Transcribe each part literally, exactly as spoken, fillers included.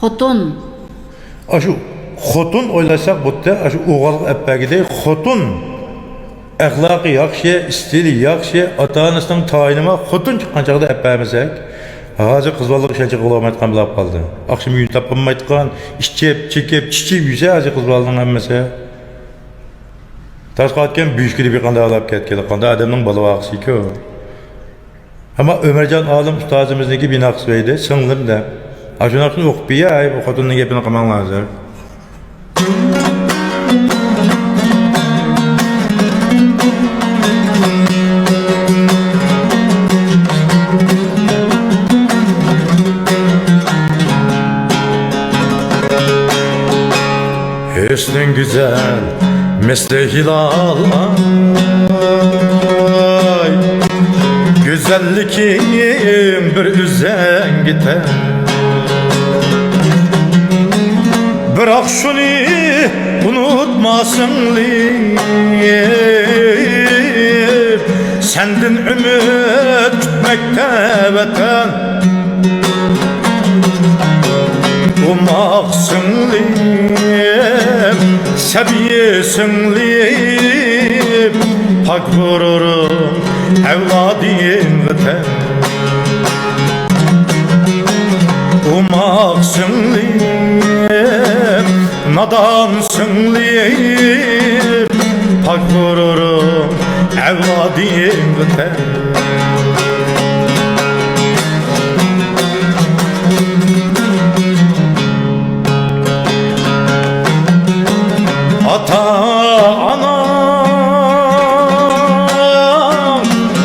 خوتۇن. ئاشۇ خوتۇن ئويلاشساق بۇتتە، ئاشۇ ئوغۇلغا ئەپ بەرگۈدەك خوتۇن. ئەخلاقى ياخشى، ئىستىلى ياخشى، ئاتا-ئانىسىنىڭ تايىنى بار خوتۇن چىققان چاغدا ئەپ بەرمىسەك، ھازىر قىز بالىلار ئىشەنچ قىلالمايدىغان بولۇپ قالدى. ئاخشىمى يۇيۇنۇپ تاپالمايدىغان، ئىچىپ، چېكىپ، چىچىپ يۈرسە ھازىر قىز بالىنىڭ ھەممىسى. تاشقا ئاتكەن بۈشكىدە بىر قانداق ئالاپ كەتكىلى، قانداق ئادەمنىڭ بالا باققۇسىكۇ؟ ئەمما ئۆمەرجان ئالىم ئۇستازىمىزنىڭكى بىنا قىسمى ئىدى، سىڭلىم دەپ. ئاشۇ ناخشىنى ئوقۇپ بېرەي، بۇ خوتۇننىڭ گېپىنى قىلماڭلار ھازىر. ھۆسنۈڭ گۈزەل مىسلى ھىلال ئاي، گۈزەللىكىڭ بىر ئۆزۈڭگە تەڭ. بىراق شۇنى ئۇنتۇما سىڭلىم، سەندىن ئۈمىد كۈتمەكتە ۋەتەن. ئوماق سىڭلىم، سەبىي سىڭلىم، پاك غۇرۇرۇم ئەۋلادىڭغا تەڭ. ئوماق سىڭلىم، نادان سىڭلىم، پاك غۇرۇرۇم ئەۋلادىڭغا تەڭ. ئاتا-ئاناڭ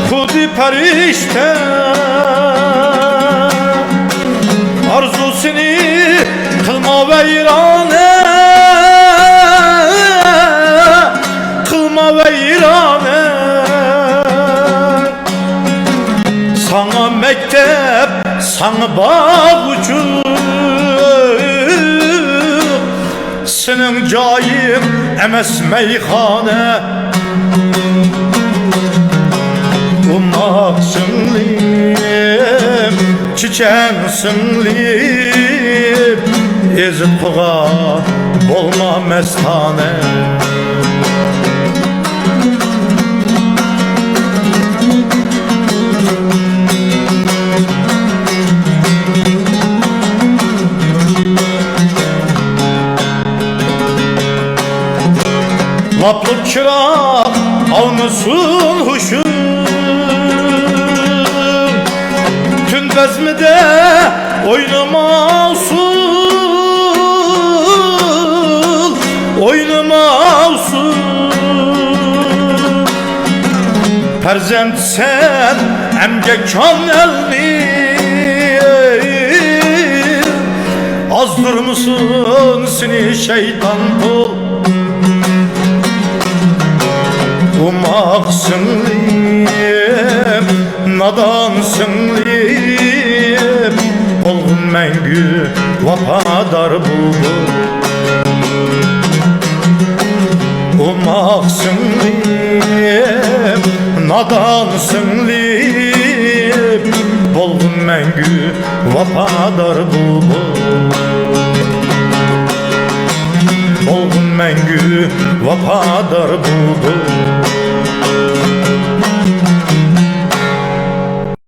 خۇددى پەرىشتە، ئارزۇسىنى قىلما ۋەيرانە، قىلما ۋەيرانە. ساڭا مەكتەپ، ساڭا باغ ئوچۇق، سېنىڭ جايىڭ ئەمەس مەيخانا. ئوماق سىڭلىم، چېچەن سىڭلىم، ئېزىتقۇغا بولما مەستانە. لاپلىق چىراغ ئاۋۇنىسۇن ھوشۇم، تۈن بەزمىدە ئوينىما ئۇسۇل، ئوينىما ئۇسۇل. پەرزەنتسەن ئەمگەكچان ئەلنى، ئازدۇرمىسۇن سېنى شەيتان قۇل. ئوماق سىڭلىم، نادان سىڭلىم، بولغىن مەڭگۈ ۋاپادار بۇلبۇل. ئوماق سىڭلىم، نادان سىڭلىم، بولغىن مەڭگۈ ۋاپادار بۇلبۇل. بولغىن مەڭگۈ ۋاپادار بۇلبۇل.